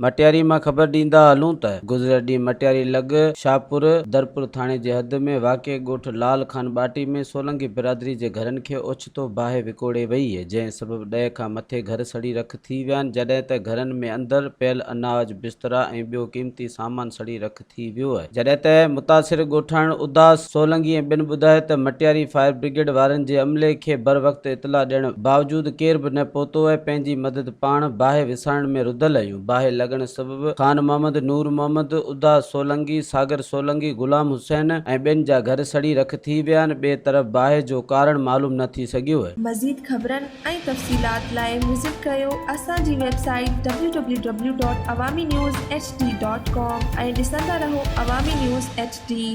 مٽياري مان خبر ڏيندا هلون ته گذريل ڏينهن مٽياري لڳ شاهپور درپور ٿاڻي جي حد ۾ واقع ڳوٺ لال خان ٻاٽي ۾ سولنگي برادري جي گهرن کي اوچتو باهه وڪوڙي وئي جنهن سبب ڏهه کان مٿي گهر سڙي رک ٿي ويا آهن جڏهن ته گهرن ۾ اندر پيل اناج، بسترا ۽ ٻيو قيمتي سامان سڙي رک ٿي ويو جڏهن ته متاثر ڳوٺاڻن اداس سولنگي ۽ ٻين ٻڌايو ته مٽياري فائر برگيڊ وارن جي عملي کي بروقت اطلاع ڏيڻ باوجود ڪير به نه پهتو ۽ پنهنجي مدد پاڻ باهه وسائڻ ۾ رڌل آهيون باهه لڳڻ سبب خان محمد، نور محمد، اداس سولنگي، ساگر سولنگي، غلام حسين ۽ ٻين جا گهر سڙي رک ٿي ويا آهن ٻئي طرف باهه جو ڪارڻ معلوم نه ٿي سگهيو. مزيد خبرن ۽ تفصيلات لاء وزٽ ڪريو اسان جي website W W W dot Awami news H D dot com ۽ ڏسندا رهو عوامي نيوز ايڇ ڊي.